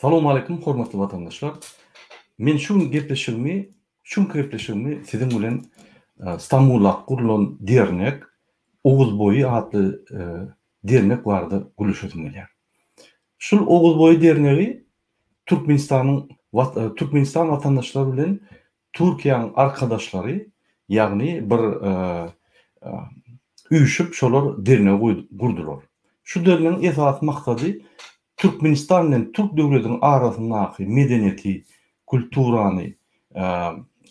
Salowmaleýkim hormatly watandaşlar. Men şu gün gepleşigimi, şu günki gepleşigimi siziň bilen Stambuldaky gurlan dernek Oguzboýy atly dernek barada gürleşesim gelýär. Şul Oguzboýy dernegi Türkmenistanyň Türkmenistan watandaşlary bilen Türkiýäniň arkadaşlary, ýagny bir üýşüp şolar dernegi gurdular. Şu dernegiň esasy maksady Türkmenistan bilen türk döwletiniň arasyndaky medeniýeti, kulturany,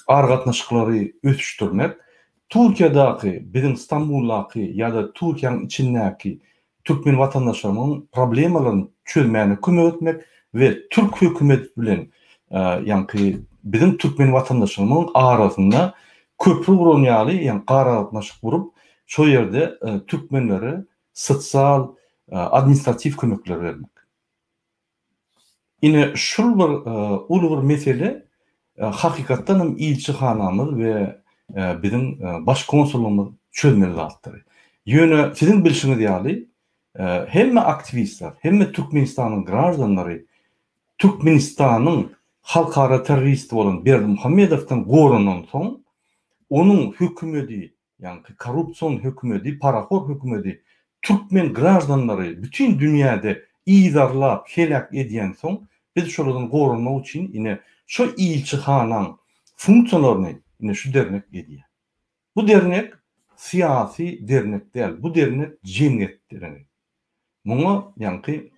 aragatnaşyklary ösüşdirmek, Türkiýadaky, biziň Stambuldaky ýa-da Türkiýäniň içindäki türkmen watandaşlarymyzyň problemalaryny çözmäne kömek etmek we türk hökümeti bilen ýaňky biziň türkmen watandaşlarymyzyň arasynda köpri guran ýaly ýaňky aragatnaşyk gurup şo ýerde türkmenlere sosial administratiw kömekler bermek. Ine şul bir uly bir mesele hakykatdan hem ilçihanamyz we biziň baş konsullygymyz çözmeli zatdyr. Ýöne siziň bilşiňiz ýaly hemme aktiwistler, hemme Türkmenistanyň graždanlary Türkmenistanyň halkara terroristi bolan Berdimuhamedowdan goranan soň onuň hökümedi Ýaňky korrupsion hökümedi, parahor hökümedi türkmen graždanlary bütin dünýäde yzarlap, heläk edýänsoň, biz şolardan goranmak üçin ine şo ilçihanaň funksiýalaryny ine şu dernek edýär. Bu dernek syýasy dernek däl, bu dernek jemgyýet dernegi. Muňa ýaňky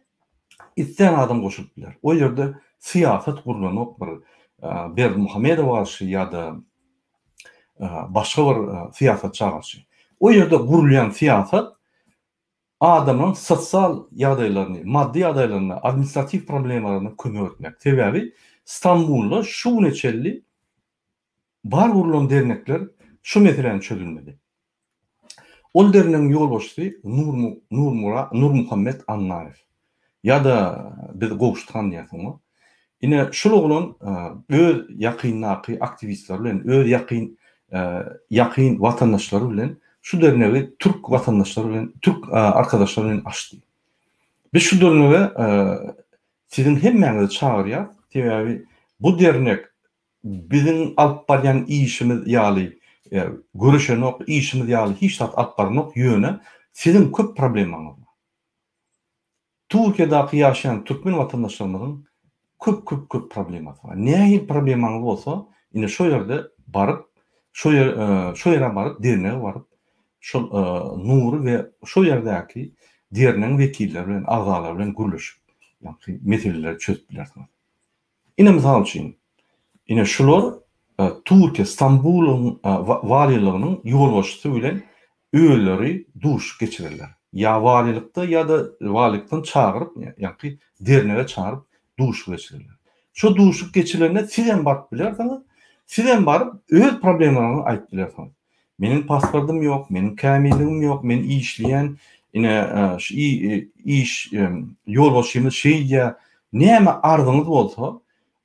islän adam goşulyp biler. O ýerde syýasat gurlanok bir Berdimuhamedowa garşy ýa-da başga bir syýasatça garşy. O ýerde gurulýan syýasat adamlaryň sosial ýagdaýlaryny, maddy ýagdaýlaryna, administratiw problemalaryna kömek etmek. Sebäbi Stambulda şu güne çenli bar gurlan dernekler şu meseläni çözülmedi. Ol dernegiň ýolbaşçysy Nurmuhammet Annaýew. Ýa-da biz Gowşut han diýýäs oňa. Ine, şul oglan öz ýakyndaky aktiwistleri bilen, öz ýakyn ýakyn watandaşlary bilen şu dernegi türk watandaşlary bilen, türk arkadaşlary bilen açdy. Biz şu dernege siziň hemmäňizi çagyrýas. Sebäbi bu dernek Biziň alyp barýan işimiz ýaly göreşenok, işimiz ýaly hiç zat alyp baranok, ýöne siziň köp problemaňyz bar. Türkiýedäki ýaşaýan türkmen watandaşlarymyzyň köp köp köp problemasy bar. Nähili problemaňyz bolsa, ine şo ýerde baryp, şo ýer şo ýere baryp, dernege baryp, şol Nury we şo ýerdäki dernegiň wekilleri bilen, agzalary bilen gürleşip, ýagny meseleleri çözüp bilersiňiz. Ine mysal üçin, ine şular Türkiýe Stambulyň waliliginiň ýolbaşçysy bilen özleri duşuşyk geçirerler. Ýa walilykda ýa-da walilikden çagyryp, ýaňky dernege çagyryp duşuşyk geçirerler. Şo duşuşyk geçirilende siz hem baryp bilersiňiz, siz hem baryp öz problemalaryňyzy aýdyp bilersiňiz. Meniň pasportym ýok, meniň kämilligim ýok, men işleýän, ine şu iş ýolbaşçymyz şeýdýär. Näme arzyňyz bolsa,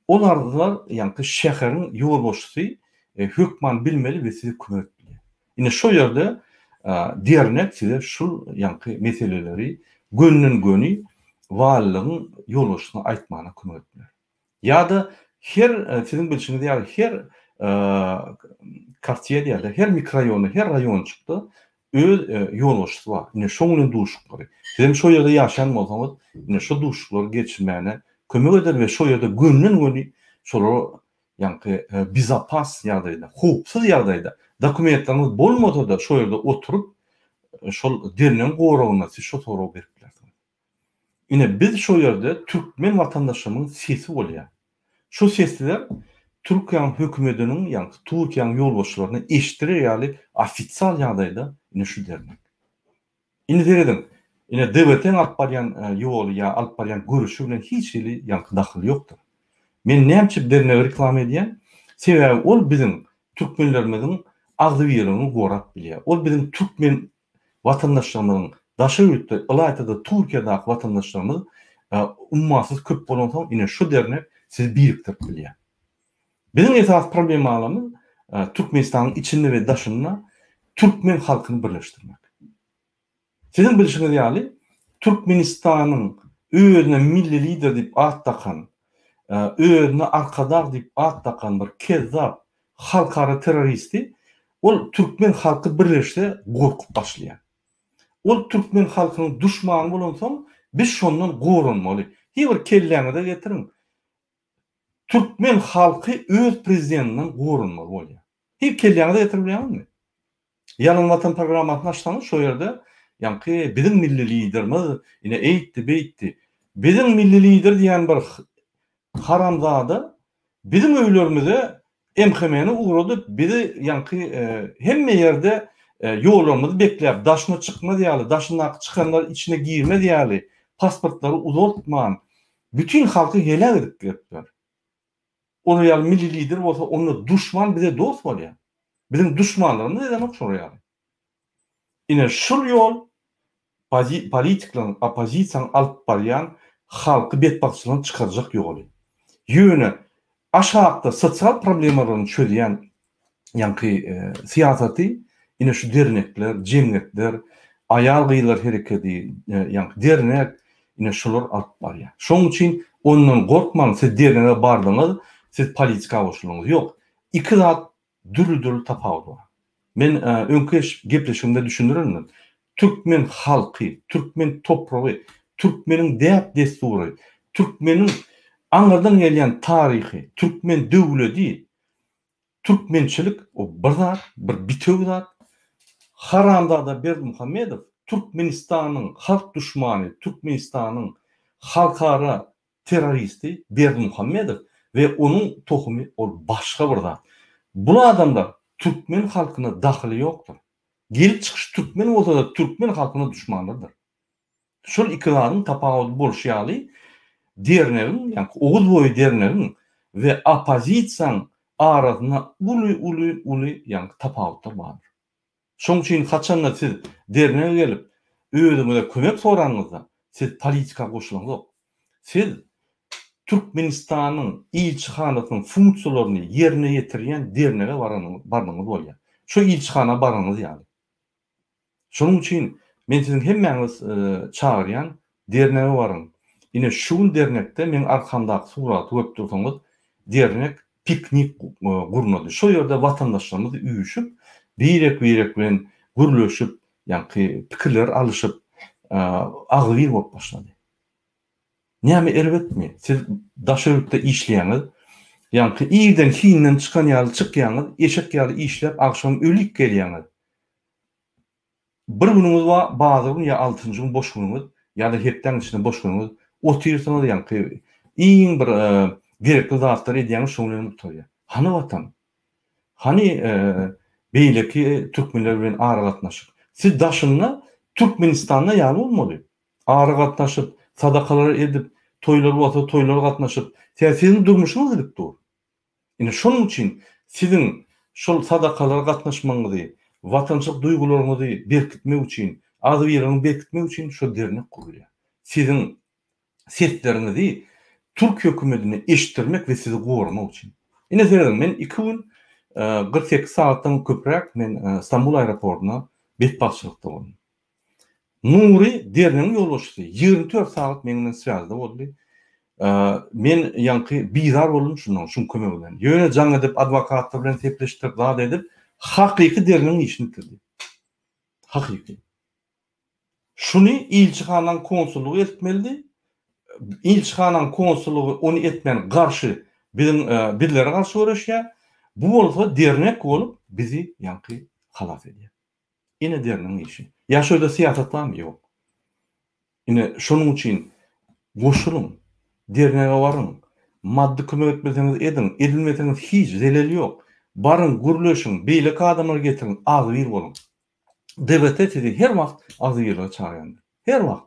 ol arzlar ýaňky şäheriň ýolbaşçysy hökman bilmeli we size kömek edip bilýär. Ine şo ýerde dernek size şul ýaňky meseleleri gönden-göni walylygyň ýolbaşçysyna aýtmana kömek edip biler. Ýa-da her siziň bilşiňiz ýaly her kartiýe diýerler, her mikroraýonda, her raýonjykda öz ýolbaşçysy bar. Ine şoň bilen duşuşyklary. Siz hem şo ýerde ýaşaýan bolsaňyz, ine şo duşuşyklary geçirmäne kömek eder we şo ýerde gönden-göni şolara ýaňky bezopas ýagdaýda, howpsuz ýagdaýda dokumentleriňiz bolmasa-da şo ýerde oturyp, şol dernegiň goragynda siz şo soragy berip bilersiňiz. Ine biz şo ýerde türkmen watandaşymyň sesi bolýar. Şo sesler Türkiýäň hökümediniň ýagny Türkiýäň ýolbaşçylaryna eşitdirer ýaly ofisial ýagdaýda ine şu dernek. Indi serediň, ine DWT-iň alyp barýan ýoly ýa alyp barýan göreşi bilen hiç hili ýaňky dahyly ýokdur. Men näme üçin dernegi reklama edýän? Sebäbi ol biziň türkmenlerimiziň agzybirligini gorap bilýär. Ol biziň türkmen Watandaşlarymyzyň daşary ýurtda, ylaýta-da Türkiýedäki watandaşlarymyz ummasyz köp bolansoň, ine şu dernek sizi birikdirip bilýär. Biziň esasy problemalarymyz Türkmenistanyň içinde we daşynda türkmen halkyny birleşdirmek. Siziň bilşiňiz ýaly, Türkmenistanyň özüne milli lider diýip at dakan. özüne Arkadag diýip at dakan bir kezzap halkara terroristi ol türkmen halky birleşse gorkup başlaýar. Ol türkmen halkynyň duşmany bolansoň biz şondan goranmaly. Hiý bir kelläňize getiriň türkmen halky öz prezidentinden goranmaly bolýar. Hiý kelläňize getirip bilýäňizmi? Ýalan watan programmasyny açsaňyz şo ýerde ýaňky biziň milli liderimiz ine eýtdi beýtdi. Biziň milli lider diýen bir haramzada biziň öýlerimize MHM-ni ugradyp bizi ýaňky hemme ýerde ýollarymyzy bekläp daşyna çykmaz ýaly daşyndaky çykanlar içine girmez ýaly pasportlary uzaltman bütin halky heläk edip gelipler. Olar ýaly milli lider bolsa onda duşman bize dost bolýar. Biziň duşmanlarymyz edenok şolar ýaly. Ine şul ýol politiklaryň, oppozisiýanyň alyp barýan halky betbagtçylykdan çykarjak ýoly. Ýöne aşakda sosial problemalaryny çözýän ýaňky syýasaty ine şu dernekler, jemgyýetler, aýal-gyzlar herekedi, ýaňky dernek ine şular alyp barýar. Şonuň üçin ondan gorkmaň, siz dernege bardyňyz, siz politika goşuldyňyz. Ýok. Iki zat dürli-dürli tapawudy bar. Men öňki gepleşigimde düşündirendim. Türkmen halky, türkmen topragy, türkmeniň däp-dessury, türkmeniň aňyrdan gelýän taryhy, türkmen döwledi Türkmençilik o bir zat, bir bitewi zat. Haramzada Berdimuhamedow Türkmenistanyň halk duşmany, Türkmenistanyň halkara terroristi Berdimuhamedow we onuň tohumy ol başga bir zat. Bul adamlar türkmen halkyna dahyly ýokdur. Gelip çykyşy türkmen bolsada türkmen halkyna duşmanlardyr. Şol iki zadyň tapawudy bolşy ýaly, dernegiň, ýagny Oguz boýy dernegiň we oppozisiýaň arasynda uly-uly uly ýagny tapawutlar bardyr. Şoň üçin haçanda siz dernege gelip özüňize kömek soranyňyzda siz politika goşulaňzok. Siz Türkmenistanyň ilçihanasynyň funksiýalaryny ýerine ýetirýän dernege baranyňyz bolýar. Şo ilçihana baranyňyz ýaly. Şonuň üçin men siziň hemmäňiz çagyrýan, dernege baryň. Ine şu gün dernekde meň arkamdaky suraty görüp dursaňyz, dernek piknik gurnady. Şo ýerde watandaşlarymyz üýşüp, birek-birek bilen gürleşip, ýaňky pikirler alyşyp, agzybir bolup başlady. Näme erbetmi? Siz daşary ýurtda işleýäňiz, ýaňky irden hinden çykan ýaly çykýaňyz, eşek ýaly işläp agşam ölik gelýäňiz. Bir günüňiz bar, bazar gün ýa altynjy gün boş günüňiz, ýa-da hepdäň içinde boş günüňiz, otyrsyňyz ýaňky iň bir gerekli zatlary edýäňiz şoň bilen gutarýar. Hany watan? Hany beýleki türkmenler bilen aragatnaşyk? Siz daşynda Türkmenistanda ýaly bolmaly. Ara gatnaşyp, sadakalar edip, toýlar bolsa toýlara gatnaşyp, sebäbi siziň durmuşyňyz gidip dur. Ine şonuň üçin siziň şol sadakalara gatnaşmagyňyzy, watançylyk duýgularyňyzy berkitmek üçin, agzybirligiňizi berkitmek üçin şol dernek gurulýar. Siziň sesleriňizi türk hökümetine eşitdirmek we sizi goramak üçin. Ine serediň, men iki gün, 48 sagatdan köpräk men Stambul aeroportynda betbagtçylykda boldum. Nury dernegiň ýolbaşçysy 24 sagat meň bilen swýazda boldy. Men ýaňky bizar boldum şundan, şuň kömegi bilen. Ýöne jaň edip, adwokatlar bilen sepleşdirip, zat edip, hakyky dernegiň işini bitirdi. Hakyky. Şuny ilçihanaň konsullygy eltmelidi. Ilçihanaň konsullygy ony etmän garşy biziň bizlere garşy göreşýär. Bu bolsa dernek bolup bizi ýaňky halas edýär. Ine deriniň işi. Ýa şu ýerde syýasat barmy? Ýok. Ine şonuň üçin goşulyň, dernege baryň, maddy kömek etmeseňiz ediň, edilmeseňiz hiç zeleli ýok. Baryň, gürleşiň, beýleki adamlary getiriň, agzybir boluň. DBT sizi her wagt agzybirlige çagyrýandyr. Her wagt.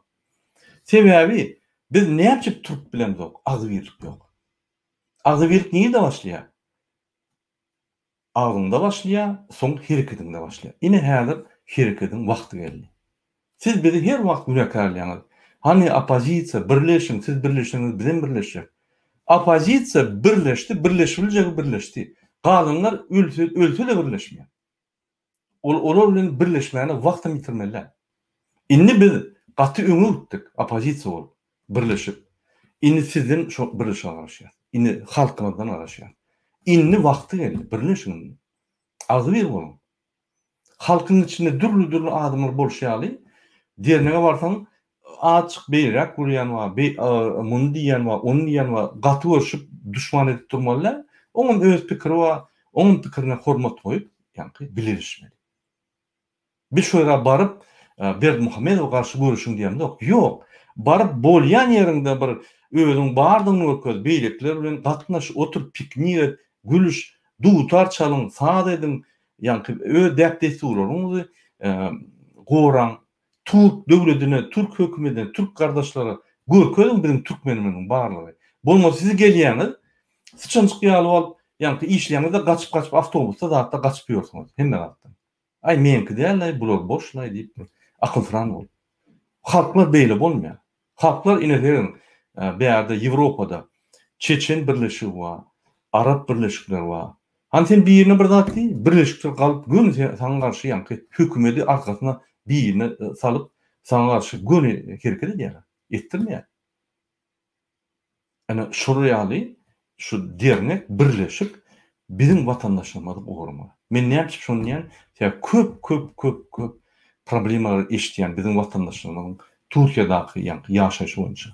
Sebäbi biz näçip turup bilemzok, agzybirlik ýok. Agzybirlik nirde başlaýar? Agzyňda başlaýar, soň herekediňde başlaýar. Ine häzir herekediň wagty geldi. Siz bizi her wagt günäkärleýäňiz. Hany oppozisiýa, birleşiň, siz birleşseňiz bizem birleşjek. Oppozisiýa birleşdi, birleşibiljegi birleşdi. Galanlar ölse, ölse-de birleşmeýär. Ol olar bilen birleşmäne wagtam ýitirmeli däl. Indi biz gaty öňe gitdik oppozisiýa bolup, birleşip. Indi sizden şo birleşige garaşýas. Indi halkymyzdan garaşýas. Indi wagty geldi, birleşiň indi. Agzybir boluň. Halkyň içinde dürli-dürli adamlar bolşy ýaly, dernege barsaň, azjyk beýleräk görýän bar, muny diýýän bar, ony diýýän bar, gaty görşüp, duşman edip durmaly däl. Oňam öz pikiri bar, oňam pikirine hormat goýup, ýaňky bileleşmeli. Biz şo ýere baryp, Berdimuhamedowa garşy göreşiň diýemzok. Ýok. Baryp bolýan ýeriňde bir özüň bardygyňy görkez, beýlekiler bilen gatnaş, otur, piknik et, gülüş, dutar çalyň, saz ediň, ýaňky öz däp-dessurlaryňyzy goraň. Türk döwledine, türk hökümetine, türk gardaşlara görkeziň biziň türkmenimiziň barlygy. Bolmasa siz gelýäňiz, syçanjyk ýaly bolup, ýaňky işleýäňiz-de gaçyp-gaçyp awtobusda zatda gaçyp ýörsüňiz hemme zatdan. Aý meňki däl-laý bular boş-laý diýip bir akylsyran bolup. Halklar beýle bolmaýar. Halklar ine serediň bärde Ýewropada çeçen birleşigi bar, arap birleşikleri bar. Hany sen birine bir zat diý, birleşikler galyp göni saňa garşy ýaňky hökümedi arkasyna birine salyp saňa garşy göni hereket edýärler. Etdirmeýär. Ene şolar ýaly şu dernek, birleşik biziň watandaşlarymyzy goramaly. Men näme üçin şony diýýän? Sebäbi köp köp köp köp problemalar eşidýän biziň watandaşlarymyzyň Türkiýedaky ýaňky ýaşaýşy boýunça.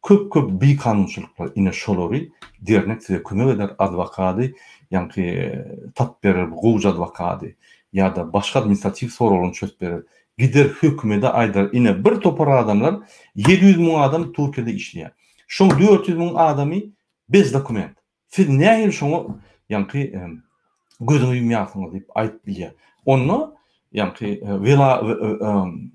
Köp köp bikanunçylyklar ine şolary dernek size kömek eder adwokady ýaňky tapyp berer gowja adwokady ýa-da başga administratiw soraglaryny çözüp berer. Gider hökümede aýdar ine bir topar adamlar 700 müň adam Türkiýede işleýär. Şoň 400 müň adamy bez dokument. Siz nähili şoňa ýaňky gözüňi ýumýarsyňyz diýip aýdyp bilýär. Onda ýaňky wela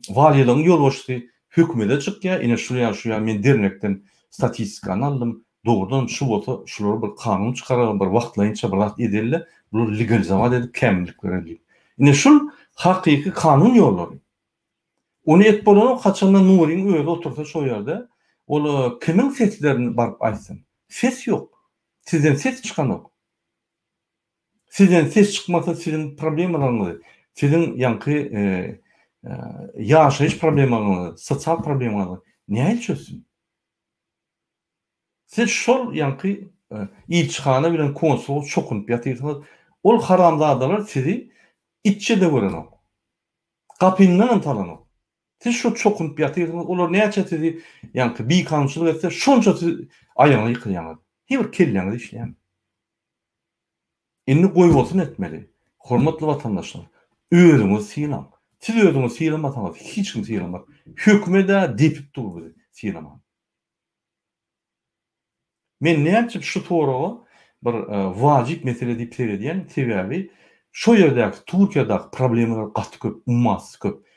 walilygyň ýolbaşçysy hökümede çykýar, ine şu ýa şu ýa men dernekden statistikany aldym, dogrudan şu bolsa şulara bir kanun çykaraly, bir wagtlaýynça bir zat edeli-de, bulary legalizowat edip kämillik bereli diýip. Ine şul hakyky kanun ýollary. Ony et bolanok haçanda Nuryň özi otursa şo ýerde ol kimiň seslerini baryp aýtsyn. Ses ýok. Sizden ses çykanok. Sizden ses çykmasa siziň problemalaryňyzy, siziň ýaňky ýaşaýyş problemalaryňyzy, sosial problemalaryňyzy nähili çözsün? Siz şol ýaňky ilçihana bilen konsullyga çokunyp ýatyrsyňyz. Ol haramzadalar sizi itçe-de görenok. Gapyňdanam talanok. Siz şo çokunyp ýatyrsyňyz, olar näçe sizi ýaňky bikanunçylyk etse, şonça siz aýagyna ýykylýaňyz. Hiý bir kelläňiz işleýärmi? Indi goýbolsun etmeli. Hormatly watandaşlar, özüňizi sylaň. Siz özüňizi sylamasaňyz, hiç kim sylamaz. Hökümet-ä depip dur bizi sylaman. Men näme üçin şu soraga bir wajyp mesele diýip seredýän, sebäbi şo ýerdäki Türkiýedäki problemalar gaty köp, ummasyz köp.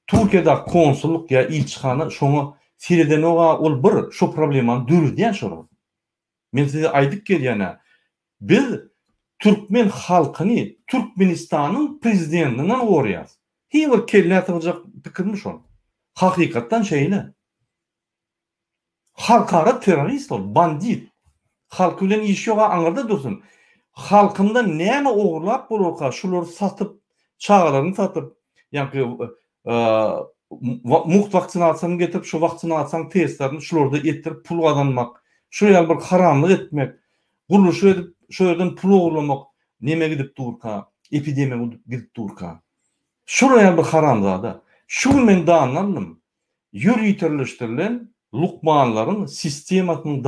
Türkiýedäki konsullyk ýa ilçihana şoňa seredenoga ol bir şo problemany döredýän şolar. Men size aýdyp gelýän-ä, biz türkmen halkyny Türkmenistanyň prezidentinden goraýas. Hiý bir kellä sygjak pikirmi şol? Hakykatdan şeýle. Halkara terrorist ol, bandit. Halky bilen işi ýoga aňyrda dursun. Halkyndan näme ogurlap bolarka şulary satyp, çagalaryny satyp, ýaňky mugt waksinasiýany getirip şu waksinasiýanyň testlerini şularda etdirip pul gazanmak, şu ýaly bir haramlyk etmek, gurluşyk edip şo ýerden pul ogurlamak neme gidip durka, epidemiýa gidip durka. Şular ýaly bir haramzada. Şu gün men danyny aldym. Ýöriteleşdirilen lukmanlaryň sistemasynyň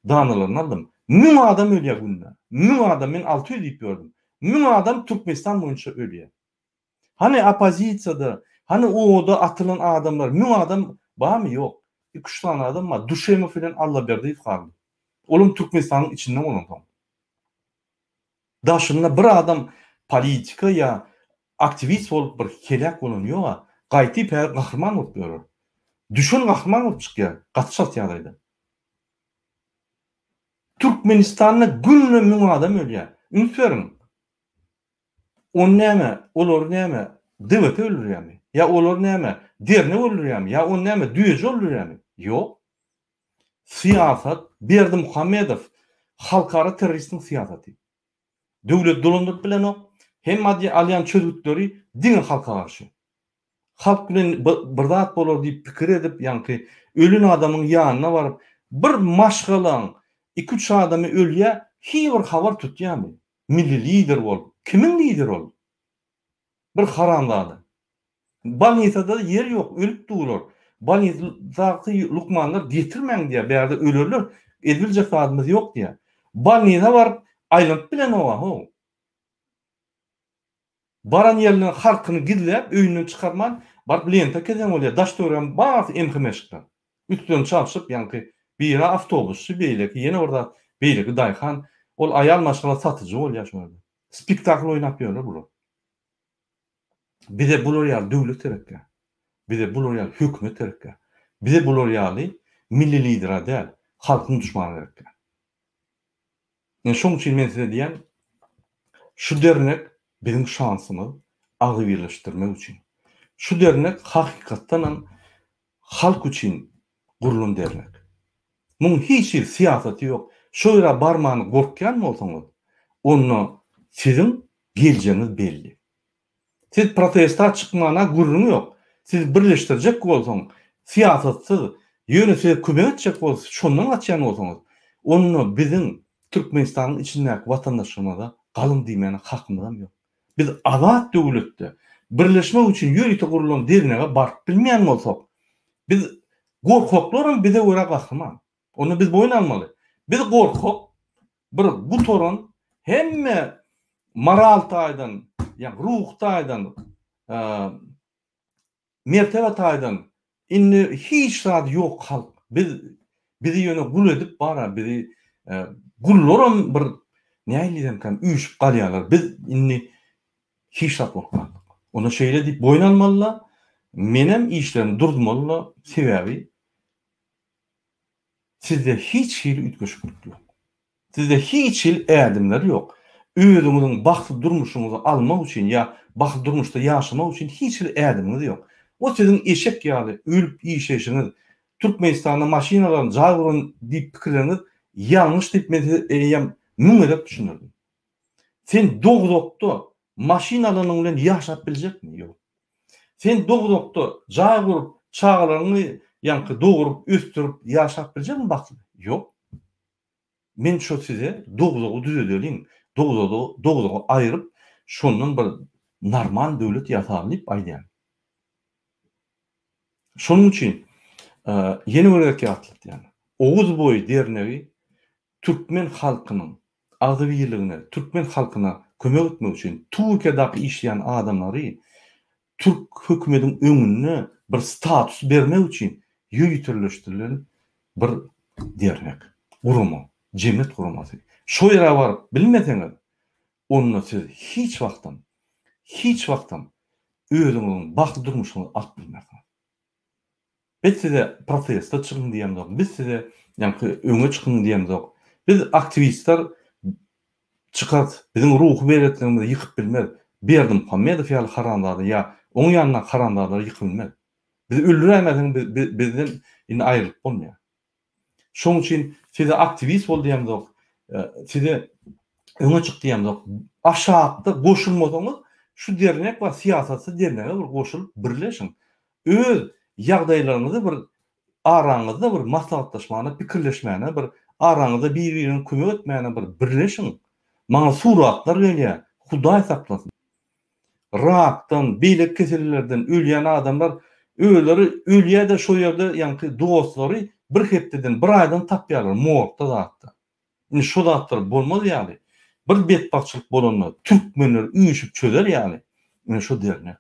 danalaryny aldym. Müň adam ölýär günde. Müň adam, men 600 diýip ýördüm. Müň adam Türkmenistan boýunça ölýär. Hany oppozisiýada, hany oda atylan adamlar, müň adam barmy? Ýok. Iki-üç sany adam bar. Duşemow bilen Allaberdiýew galdy. Olam Türkmenistanyň içinde bolansoň. Daşynda bir adam politika ýa aktiwist bolup bir heläk bolan ýoga, gaýtyp häzir gahryman bolup ýörer. Düşen gahryman bolup çykýar gaty çalt ýagdaýda. Türkmenistanda günde müň adam ölýär. Üns beriň. Ony näme, olary näme DWT öldürýärmi? Ýa olary näme dernek öldürýärmi? Ýa ony näme düýeji öldürýärmi? Ýok. Syýasat, Berdimuhamedow halkara terroristiň syýasaty. Döwlet dolandyryp bilenok, hemme alýan çözgütleri diňe halka garşy. Halk bilen bir zat bolar diýip pikir edip, ýaňky ölen adamyň ýanyna baryp, bir maşgalaň. Iki-üç adamy ölýä, hiý bir habar tutýamy? Milli lider bolup. Kimiň lideri ol? Bir haramzada. Bolnisada ýer ýok, ölüp durlar. Bolnisadaky lukmanlar getirmäň diýýär, bärde ölerler, edibiljek zadymyz ýok diýýär. Bolnisa baryp aýlanyp bilenok-a, how. Baran ýerinden harkyny gizläp, öýünden çykarman, baryp lenta kesen bolýar. Daş-töweregem barysy MHM-şikler. Üstlerini çalşyp, ýaňky biri awtobusçy, beýleki ýene bir zat, beýleki daýhan. Ol aýal maşgala satyjy bolýar şo ýerde. Spektakl oýnap ýörler bular. Bize bular ýaly döwlet gerekýär. Bize bular ýaly hökümet gerekýär. Bize bular ýaly milli lider-ä däl, halkyň duşmany gerekýär. Ine şoň üçin men size diýýän, şu dernek biziň şansymyz agzybirleşdirmek üçin. Şu dernek hakykatdanam halk üçin gurlan dernek. Muň hiç hili syýasaty ýok. Şo ýere barmany gorkýan bolsaňyz, onda siziň geljegiňiz belli. Siz protesta çykmana gürrüň ýok. Sizi birleşdirjek bolsaň, syýasatsyz, ýöne size kömek etjek bolsa, şondan gaçýan bolsaňyz, onda biziň Türkmenistanyň içindäki watandaşlarymyza galyň diýmäne hakymyzam ýok. Biz azat döwletde birleşmek üçin ýörite gurlan dernege baryp bilmeýän bolsak, biz gorkaklaram bize görä gahryman. Onda biz boýun almaly. Biz gorkak, bir gutaran hemme moral taýdan, ýa ruh taýdan, mertebe taýdan indi hiç zady ýok halk. Biz bizi ýöne gul edip bara bizi gullaram bir nähili diýsemkäm üýşüp galýarlar. Biz indi hiç zat bolup galdyk. Onda şeýle diýip boýun almalylar. Menem işlerimi durdurmalylar. Sebäbi Sizde hiç hili üýtgeşiklik ýok. Sizde hiç hili ädimler ýok. Özüňiziň bagtly durmuşyňyzy almak üçin ýa bagtly durmuşda ýaşamak üçin hiç hili ädimiňiz ýok. O siziň eşek ýaly ölüp işleýşiňiz, Türkmenistanda maşyn alaryn, jaý guraryn diýip pikirleriňiz ýalňyş diýip men size eýýäm müň gezek düşündirdim. Sen dogzakda maşyn alanyň bilen ýaşap biljekmi? Ýok. Sen dogzakda jaý gurup, çagalaryňy ýaňky dogrup, ösdürip ýaşap biljekmi bagtly? Ýok. Men şo size dogzagy düzedeliň, dogzagy dogzagy aýryp, şondan bir normal döwlet ýasaly diýip aýdýan. Şonuň üçin ýene bir gezek ýatlatýan. Oguz boýy dernegi türkmen halkynyň agzybirligine, türkmen halkyna kömek etmek üçin Türkiýedaki işleýän adamlary türk hökümediň öňünde bir status bermek üçin ýöriteleşdirilen bir dernek, gurama, jemgyýet guramasy. Şo ýere baryp bilmeseňiz, onda siz hiç wagtam, hiç wagtam özüňiziň bagtly durmuşyňyzy alyp bilmersiňiz. Biz size proteste çykyň diýemzok, biz size ýaňky öňe çykyň diýemzok. Biz aktiwistler çykarys, biziň ruhy belentligimizi ýykyp bilmez. Berdimuhamedow ýaly haramzada ýa oň ýanyndaky haramzadalar ýykyp bilmez. Bizi öldüräýmeseň bizden indi aýrylyp bolmaýar. Şoň üçin size aktiwist bol diýemzok, size öňe çyk diýemzok. Aşakda goşulmasaňyz şu dernek bar, syýasatsyz dernege bir goşulyp birleşiň. Öz ýagdaýlaryňyzy bir araňyzda bir maslahatlaşmana, pikirleşmäne bir araňyzda bir-biriňe kömek etmäne bir birleşiň. Maňa suratlar gelýär, Hudaý saklasyn. Rakdan, beýleki kesellerden ölýän adamlar özleri ölýär-de şo ýerde ýaňky dostlary bir hepdeden, bir aýdan tapýarlar morgda zatda. Indi şo zatlar bolmaz ýaly, bir betbagtçylyk bolanda türkmenler üýşüp çözer ýaly ine şo dernek.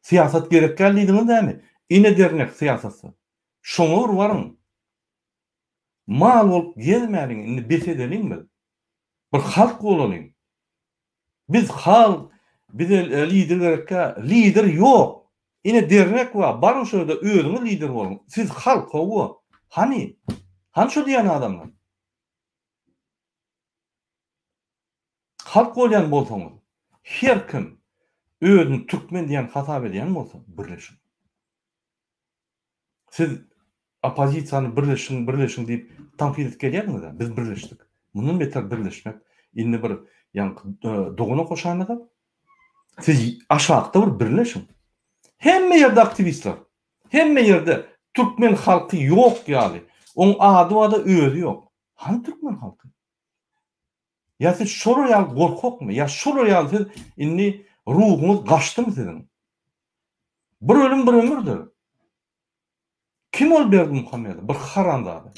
Syýasat gerek däl diýdiňiz dämi? Ine dernek syýasatsyz. Şoňa bir baryň. Mal bolup gezmäliň indi bes edeliň biz. Bir halk bolalyň. Biz halk bize lider gerekkä lider ýok. Ine dernek bar baryň şo ýerde özüňiz lider boluň. Siz halk hawa. Hany? Hany şo diýen adamlar? Halk bolýan bolsaňyz her kim özüni türkmen diýen hasap edýän bolsa birleşiň. Siz oppozisiýany birleşiň, birleşiň diýip tankyt edip gelýärdiňiz-ä. Biz birleşdik. Mundan beter birleşmek indi bir ýaňky dogana goşaýmasak. Siz aşakda bir birleşiň. Hemme ýerde aktiwistler. Hemme ýerde türkmen halky ýok ýaly. Oň ady bar-da özi ýok. Hany türkmen halky? Ýa siz şolar ýaly gorkakmy? Ýa şolar ýaly siz indi ruhuňyz gaçdymy siziň? Bir ölüm bir ömürdir. Kim ol Berdimuhamedow? Bir haramzada.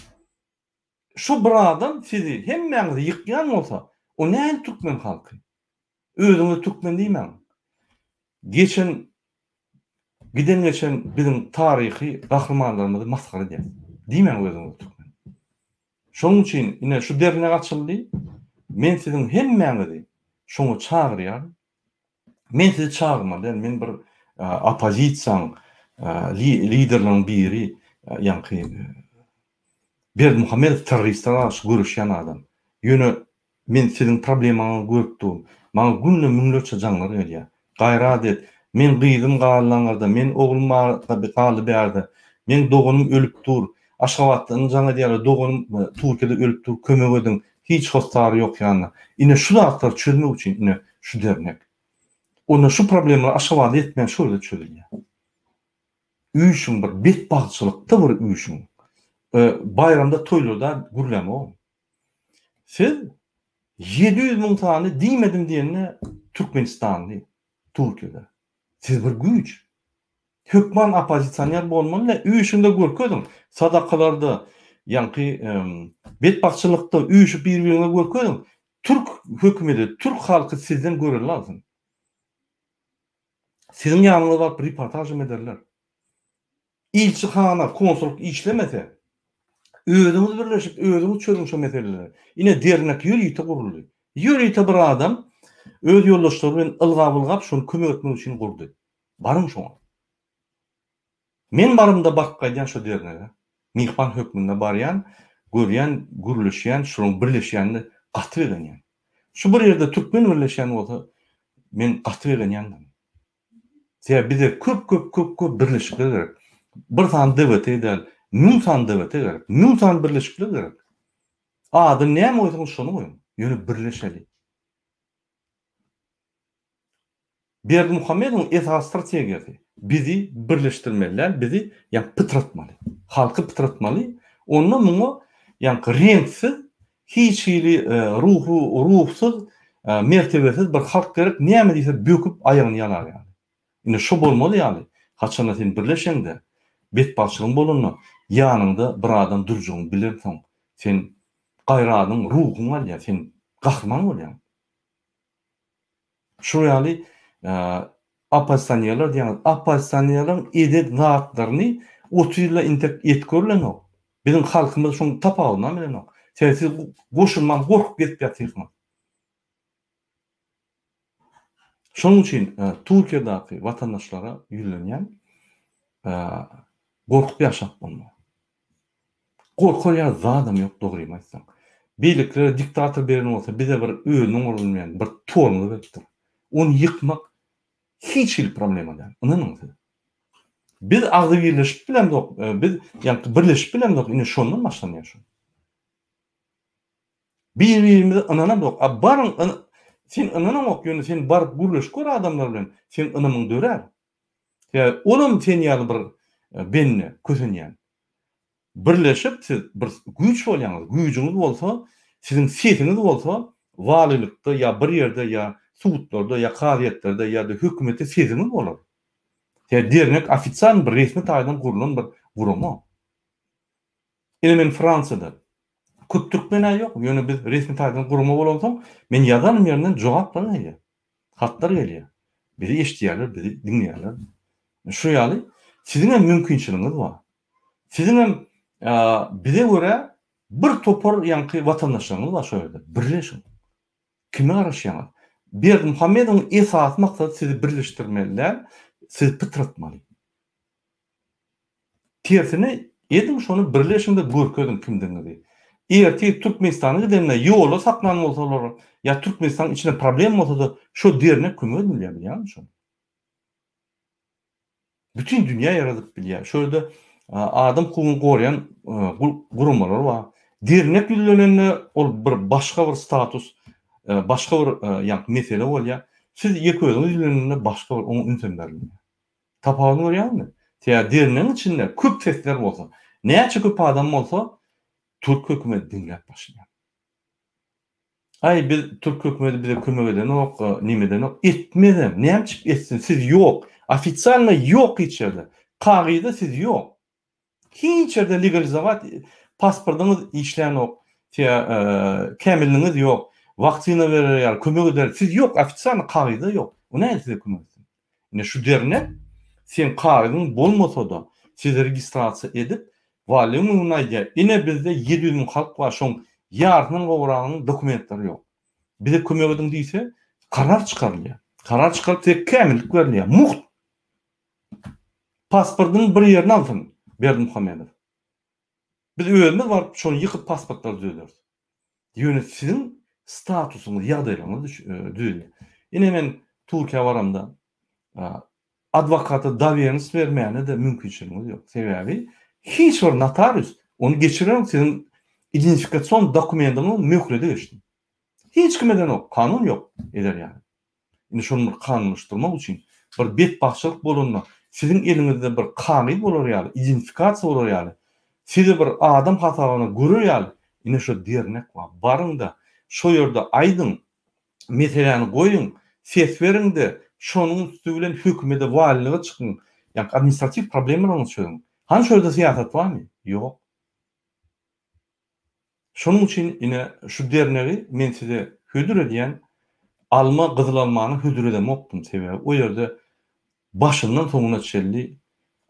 Şu bir adam sizi hemmäňizi ýykýan bolsa, o nähili türkmen halky? Özüňize türkmen diýmäň. Geçen giden geçen biziň taryhy gahrymanlarymyzy masgara edýäs. Diýmäň özüňize türkmen. Şonuň üçin ine şu dernek açyldy. Men siziň hemmäňizi şoňa çagyrýaryn. Men sizi çagyrmaly däl, men bir oppozisiýaň liderleriniň biri, ýaňky Berdimuhamedow terroristlere garşy göreşýän adam. Ýöne men siziň problemaňyzy görüp durun. Maňa günde müňlerçe jaňlar gelýär. Gaýrat et, meň gyzym galdy aňyrda, meň oglum galdy bärde, meň doganym ölüp dur. Aşgabatdan jaň edýärler, doganym Türkiýede ölüp dur, kömek ediň, hiç hossary ýok ýanynda. Ine şu zatlary çözmek üçin ine şu dernek. Onda şu problemalar Aşgabada ýetmän şu ýerde çözülýär. Üýşüň bir betbagtçylykda bir üýşüň. Baýramda toýlarda gürlämogam. Siz 700 müň sany diýmedim diýende türkmenistanly Türkiýede. Siz bir güýç. Hökman oppozisioner bolmaly däl. Üýşüňde görkeziň. Sadakalarda, ýaňky betbagtçylykda üýşüp bir-biriňe görkeziň. Türk hökümeti, türk halky sizden görelde alsyn. Siziň ýanyňyza baryp reportaž hem ederler. Ilçihana, konsullyk işlemese, özüňiz birleşip, özüňiz çözüň şo meseleleri. Ine dernek ýörite guruldy. Ýörite bir adam öz ýoldaşlary bilen ylgap-ylgap şony kömek etmek üçin gurdy. Baryň şoňa. Men barymda baryp gaýdýan şo dernege. Myhman hökmünde barýan, görýän, gürleşýän, şolaryň birleşýänine gaty begenýän. Şu bir ýerde türkmen birleşýän bolsa, men gaty begenýändim. Sebäbi bize köp köp köp köp birleşikler gerek. Bir sany DWT däl, müň sany DWT gerek, müň sany birleşikler gerek. Adyny näme goýsaňyz şony goýuň, ýöne birleşeli. Berdimuhamedowyň esasy strategiýasy bizi birleşdirmeli däl, bizi ýaňky pytratmaly. Halky pytratmaly. Onda muňa ýaňky reňksiz, hiç hili ruhy, ruhsuz, mertebesiz bir halk gerek, näme diýse böküp aýagyny ýalar ýaly. Indi şo bolmaz ýaly, haçanda sen birleşeňde, betbagtçylygyň bolanda ýanyňda bir adam durjagyny bilensoň, sen gaýradyň, ruhuň galýar, sen gahryman bolýaň. Şol ýaly oppozisionerler diýýäňiz, oppozisionerleriň eden zatlaryny 30 ýylda intek et görlenok. Biziň halkymyz şoň tapawudynam bilenok. Sebäbi siz goşulman gorkup gezip ýatyrsyňyz. Şonuň üçin Türkiýedäki watandaşlara ýüzlenýän, gorkup ýaşap bolmaz. Gorkar ýaly zadam ýok dogrymy aýtsaň. Beýlekilere diktator beren bolsa bize bir özüniň bolmaýan bir tormoz beripdir. Ony ýykmak hiç hili problema däl. Ynanyň siz. Biz agzybirleşip bilemzok, biz ýaňky birleşip bilemzok ine şondan başlanýar şu. Bir-birimize ynanamzok. A baryň sen ynanaňok ýöne sen baryp gürleşip gör adamlar bilen seň ynamyň dörär. Sebäbi olam sen ýaly bir bende kösenýän. Birleşip siz bir güýç bolýaňyz, güýjüňiz bolsa, siziň sesiňiz bolsa walylykda ýa bir ýerde ýa sudlarda ýa kazyýetlerde ýa-da hökümetde sesiňiz bolar. Sebäbi dernek ofisialny bir resmi taýdan gurlan bir gurama. Ine men Fransiýada köp türkmen-ä ýok, ýöne biz resmi taýdan gurama bolansoň men ýazanym ýerinden jogaplar gelýär. Hatlar gelýär. Bizi eşidýärler, bizi diňleýärler. Şu ýaly siziň hem mümkinçiligiňiz bar. Siziň hem bize görä bir topar ýaňky watandaşlaryňyz bar şo ýerde. Birleşiň. Kime garaşýaňyz? Berdimuhamedowyň esasy maksady sizi birleşdirmeli däl, sizi pytratmaly. Tersine ediň şony birleşiňde görkeziň kimdigiňizi. Ertir Türkmenistana gidende ýolda saklan bolsalar ýa Türkmenistanyň içinde problem bolsada şo dernek kömek edip bilýär bilýäňmi şony. Bütin dünýä ýaradyp bilýär. Şo ýerde adam hukugyny goraýan guramalar bar. Dernek ýüzlenende ol bir başga bir status, başga bir ýaňky mesele bolýar. Siz ýeke özüňiz ýüzlenende başga bir oňa ünsem berilmeýär. Tapawudyny görýäňizmi? Sebäbi dernegiň içinde köp sesler bolsa, näçe köp adam bolsa, Türk hökümeti diňläp başlaýar. Aý biz türk hökümeti bize kömek edenok, neme edenok. Etmezem. Näme üçin etsin? Siz ýok. Ofitsialno ýok hiç ýerde. Kagyzda siz ýok. Hiç ýerde legalizowat pasportyňyz işlänok, kämilligiňiz ýok, waksina berer ýaly, kömek eder. Siz ýok, ofitsialno kagyzda ýok. O nädip size kömek etsin? Ine şu dernek seň kagyzyň bolmasa-da sizi registrasiýa edip, walyň öňünde aýdýar, ine bizde 700 müň halk bar, şoň ýarysyndan gowragynyň dokumentleri ýok. Bize kömek ediň diýse, karar çykarylýar. Karar çykaryp size kämillik berilýär. Mugt! Pasportynyň bir ýerini alsyn Berdimuhamedow. Biz özümiz baryp şony ýykyp pasportlary düzederis. Ýöne siziň statusyňyz, ýagdaýlaryňyz düzelýär. Ine men Türkiýä baramda adwokata dowernost bermäne-de mümkinçiligiňiz ýok. Sebäbi hiç bir notarius ony geçirenok siziň identifikasion dokumendiňiziň möhleti geçdi. Hiç kim edenok, kanun ýok eder ýaly. Indi şony bir kanunlaşdyrmak üçin bir betbagtçylyk bolanda siziň eliňizde bir kagyz bolar ýaly, identifikasiýa bolar ýaly, sizi bir adam hasabyna görer ýaly ine şo dernek bar. Baryň-da, şo ýerde aýdyň, meseläni goýuň, ses beriň-de, şonuň üsti bilen hökümede, walilige çykyň, ýa administratiw problemalaryňyzy çözüň. Hany şo ýerde syýasat barmy? Ýok. Şonuň üçin ine şu dernegi men size hödür edýän, alma gyzyl almany hödür edemokdym, sebäbi o ýerde başyndan soňuna çenli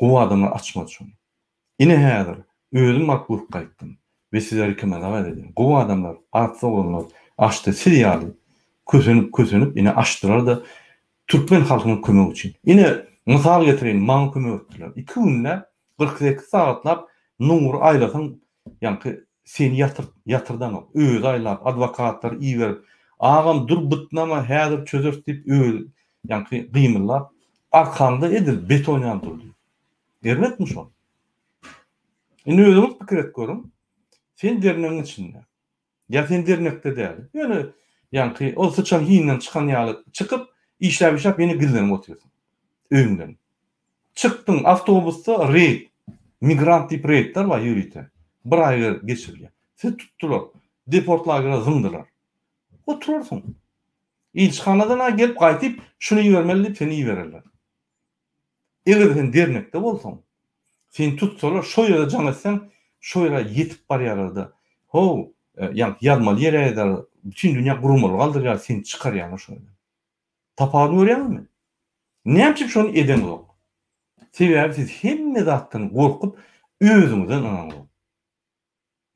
gowy adamlar açmady şony. Ine häzir özüm baryp görüp gaýtdym we size rekomendawaýt edýän. Gowy adamlar, arassa oglanlar açdy, siz ýaly kösenip kösenip ine açdylar-da türkmen halkynyň kömegi üçin. Ine mysal getireýin, maňa kömek etdiler. Iki günläp, 48 sagatlap Nury aýlasaň Ýaňky seni ýatyrt, ýatyrdanok. Özi aýlap, adwokatlary iberip, Agam, dur bytnama, häzir çözeris diýip, özi ýaňky gymyldap, arkaňda edil beton ýaly durdy. Erbetmi şol? Indi özüňiz pikir edip görüň. Sen dernegiň içinde. Ýa sen dernekde däl. Ýöne ýaňky ol syçan hinden çykan ýaly çykyp, işläp-işläp ýene gizlenip otyrsyň. Öýüňden. Çykdyň, awtobusda reýd, migrant diýip reýdler bar ýörite. Bir aý geçirilýär. Sizi tutdular. Deport lagere zyňdylar. Oturarsyň. Ilçihanadan-a gelip gaýtyp, şuny ibermeli diýip seni ibererler. Eger sen dernekde bolsaň, seni tutsalar, şo ýere jaň etseň, şo ýere ýetip barýarlar-da, how, ýaňky ýazmaly ýere ýazarlar, bütin dünýä gurmaly galdyrýarlar, seni çykarýarlar şo ýerden. Tapawudyny görýäňizmi? Näme üçin şony edeňzok? Sebäbi siz hemme zatdan gorkup, özüňizden ynanaňzok.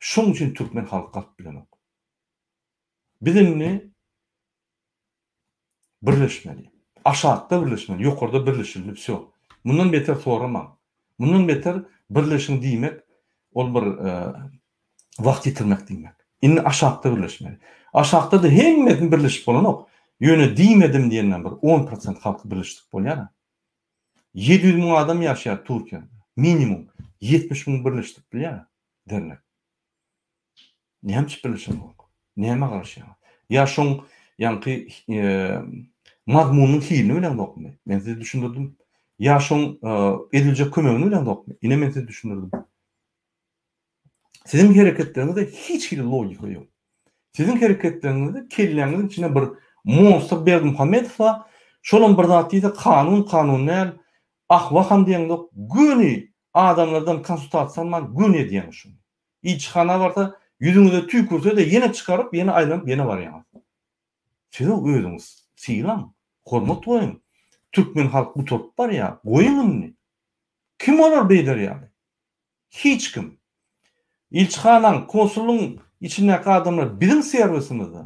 Şoň üçin türkmen halky galyp bilenok. Biz indi Birleşmeli. Aşakda birleşmeli, ýokarda birleşildi wsýo. Mundan beter soramaň. Mundan beter birleşiň diýmek ol bir wagt ýitirmek diýmek. Indi aşakda birleşmeli. Aşakda-da hemmesini birleşip bolanok. Ýöne diýmedim diýenden bir on prosent halky birleşdirip bolýar-a. 700 müň adam ýaşaýar Türkiýede. Minimum 70 müň birleşdirip bilýär dernek. Näme üçin birleşeňok? Nämä garaşýaňyz? Ýa şoň ýaňky mazmunynyň hilini bileňzokmy? Men size düşündirdim. Ýa şoň ediljek kömegini bileňzokmy? Ine men size düşündirdim. Siziň hereketleriňizde hiç hili logika ýok. Siziň hereketleriňizde kelläňiziň içinde bir monstr Berdimuhamedow bar. Şolam bir zat diýse kanun kanun däl, ah-waham diýeňzok, göni adamlardan konsultasiýa alman göni edýäňiz şuny. Ilçihana barsa, ýüzüňize tüýkürse-de ýene çykaryp, ýene aýlanyp, ýene barýaňyz. Siz-ow özüňiz sylaň, hormat goýuň. Türkmen halk gutaryp barýar, goýuň indi. Kim olar beýder ýaly? Hiç kim. Ilçihanaň, konsullygyň içindäki adamlar biziň serwisimizde.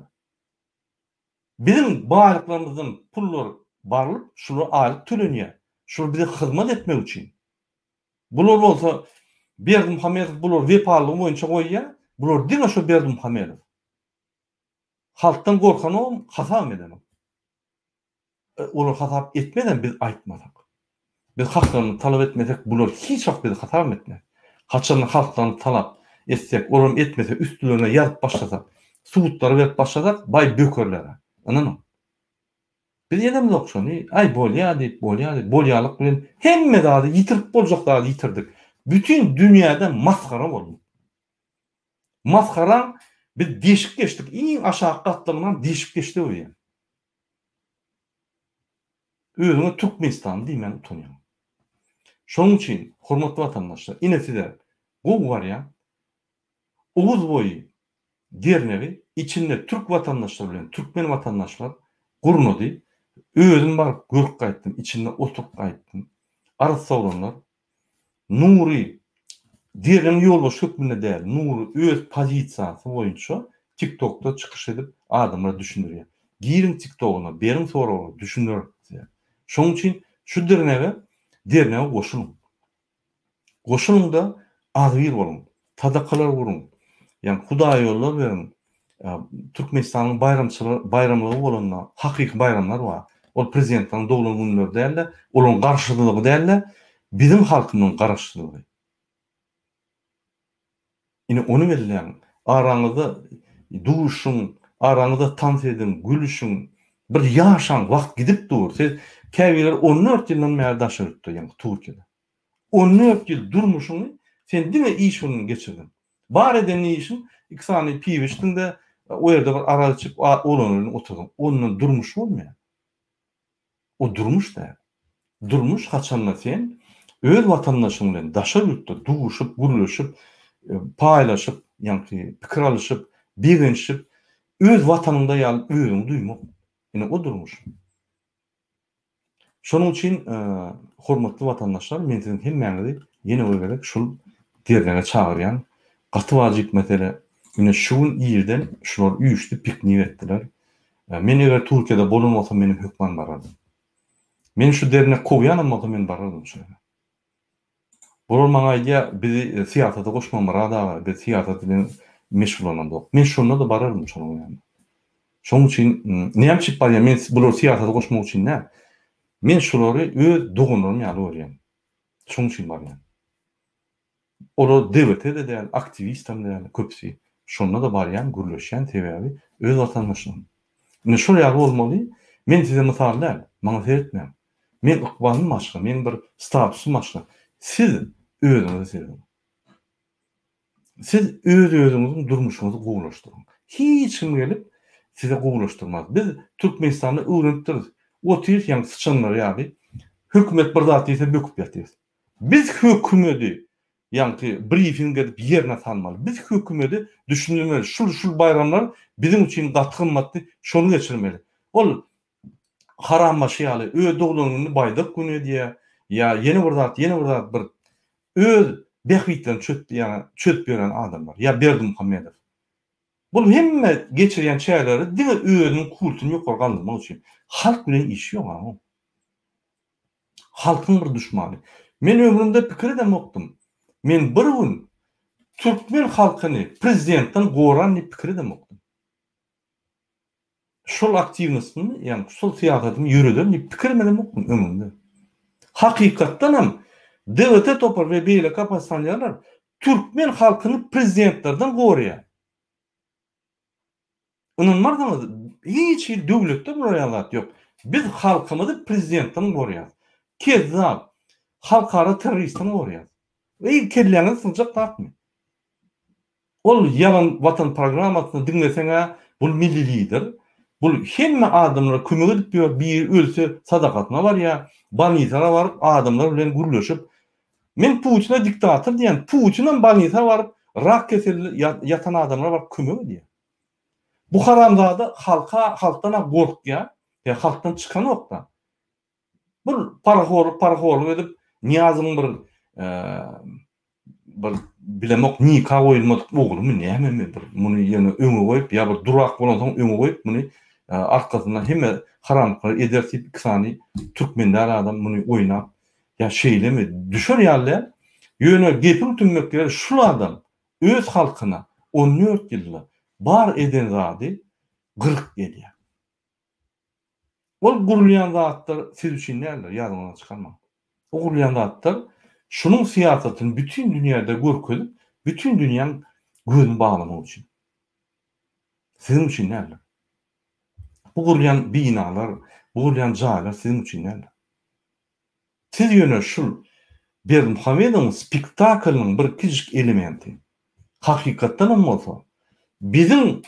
Biziň baýlyklarymyzdan pullar barlyp, şulara aýlyk tölenýär. Şular bize hyzmat etmek üçin. Bular bolsa Berdimuhamedow bulary wepalylygy boýunça goýýar. Bular diňe şo Berdimuhamedow. Halkdan gorkanogam, hasabam edenok. Olar hasap etmezem biz aýtmasak. Biz haklaryny talap etmesek bular hiç wagt bizi hasabam etmez. Haçanda halklaryny talap etsek, olaram etmese üstlerine ýazyp başlasak, subutlary berip başlasak baý bökerler-ä. Ynanyň. Biz edemzok şony, aý bolýa diýip, bolýa diýip, bolýalyk bilen hemme zady ýitirip boljak zady ýitirdik. Bütin dünýäde masgara bolduk. Masgaraň biz deşip geçdik iň aşaky gatlagynam deşip geçdik öýýän. Özüňe Türkmenistanly diýmäne utanýaň. Şonuň üçin hormatly watandaşlar ine size gowy wariant Oguz boýy dernegi içinde türk watandaşlar bilen türkmen watandaşlar gurnady. Özüm baryp görüp gaýtdym içinde oturyp gaýtdym. Arassa oglanlar. Nury dernegiň ýolbaşçy hökmünde däl, Nury öz pozisiýasy boýunça TikTokda çykyş edip adamlara düşündirýär. Giriň TikTogyna, beriň soraglary, düşündirer size. Şonuň üçin şu dernege dernege goşulyň. Goşulyň-da agzybir boluň. Sadakalar guruň. Ýagny hudaýýollar beriň. Türkmenistanyň baýramçylygy baýramlygy bolanda hakyky baýramlar bar. Ol prezidentleriň doglan günleri däl-de, olaryň garaşsyzlygy däl-de, biziň halkymyzyň garaşsyzlygy. Ine ony belläň. Araňyzda duşuň, araňyzda tans ediň, gülüşiň. Bir ýaşaň, wagt gidip dur. Siz käbirleri 14 ýyldan bäri daşary ýurtda, ýagny Türkiýede. 14 ýyl durmuşyňy sen diňe iş bilen geçirdiň. Bar eden işiň iki sany piwo içdiň-de, o ýerde bir arak içip, oglanlar bilen oturdyň. Ondan durmuş bolmaýar. O durmuş däl. Durmuş haçanda sen öz watandaşyň bilen daşary ýurtda duşup, gürleşip, paýlaşyp, ýaňky pikir alyşyp, begenişip, öz watanyňda ýaly özüňi duýmak. Ine o durmuş. Şonuň üçin hormatly watandaşlar men siziň hemmäňizi ýene bir gezek şul dernege çagyrýan. Gaty wajyp mesele. Ine şu gün irden şular üýşdi piknik etdiler. Men eger Türkiýede bolan bolsam menem hökman barardym. Men şu dernek kowýanam bolsa men barardym şu ýere. Bular maňa aýdýar bizi syýasata goşma Myrat aga biz syýasat bilen meşgullanamzok. Men şonda-da barardym şonuň ýanyna. Şonuň üçin näme üçin barýan men bulary syýasata goşmak üçin däl. Men şulary öz doganlarym ýaly görýän. Şonuň üçin barýan. Olar DWT-de däl, aktiwistem däl köpüsi. Şonda-da barýan, gürleşýän, sebäbi öz watandaşlarym. Ine şol ýaly bolmaly. Men size mysal däl, maňa seretmäň. Meň ykbalym başga, meň bir statusym başga. Siz özüňize serediň. Siz öz-özüňiziň durmuşyňyzy gowulaşdyryň. Hiç kim gelip size gowulaşdyrmaz. Biz Türkmenistanda öwrenipdiris. Otyrys ýaňy syçanlar ýaly. Hökümet bir zat diýse böküp ýatyrys. Biz hökümedi ýaňky brifing edip ýerine salmaly. Biz hökümedi düşündirmeli. Şul şul baýramlar biziň üçin gaty gymmatly, şony geçirmeli. Ol harambaşy ýaly öz doglan gününi baýdak güni edýär, ýa ýene bir zat, ýene bir zat bir öz bähbitlerini çöp ýa çözüp ýören adamlar, ýa Berdimuhamedow. Bul hemme geçirýän çäreleri diňe özüniň kultuny ýokary galdyrmak üçin. Halk bilen işi ýok a oň. Halkyň bir duşmany. Men ömrümde pikir edemokdym. Men bir gün türkmen halkyny prezidentden goran diýip pikir edemokdym. Şol aktiwnostyny, ýagny şol syýasatyny ýöreden diýip pikir edemokdym ömrümde. Hakykatdan hem DWT topary we beýleki oppozisionerler türkmen halkyny prezidentlerden goraýar. Ynanmarsyňyz, hiç hili döwletde bular ýaly zat ýok. Biz halkymyzy prezidentden gorýas. Kezzap, halkara terroristden gorýas. Eý, kelläňize sygjak zatmy? Ol ýalan watan programmasyny diňleseň-ä, bul milli lider, bul hemme adamlara kömek edip ýör, biri ölse sadakasyna barýar, bolnisara baryp adamlar bilen gürleşip, Men Putine diktator diýen, Putinam bolnisa baryp rak keselli ýatan adamlara baryp kömek edýär. Bu haramzada halka halkdan-a gorkýar, ýa halkdan çykanok-da. Bu parahorlyk parahorlyk edip Nyýazowyň bir bir bilemok nika goýulmadyk oglumy nämemi bir muny ýöne öňe goýup ýa bir durak bolansoň öňe goýup muny arkasyndan hemme haramlyklary eder diýip iki sany türkmen däl adam muny oýnap Ýa şeýlemi? Düşer ýaly däl. Ýöne gepiň tümmek ýeri şul adam öz halkyna 14 ýylda bar eden zady gyryk gelýär. Ol gurulýan zatlar siz üçin däldir, ýadyňyzdan çykarmaň. O gurulýan zatlar şunuň syýasatyny bütin dünýäde görkezip, bütin dünýäň gözüni baglamak üçin. Siziň üçin däldir. Bu gurulýan binalar, bu gurulýan jaýlar siziň üçin däldir. Siz ýöne şul Berdimuhamedowyň spektaklynyň bir kiçijik elementi. Hakykatdan hem bolsa, biziň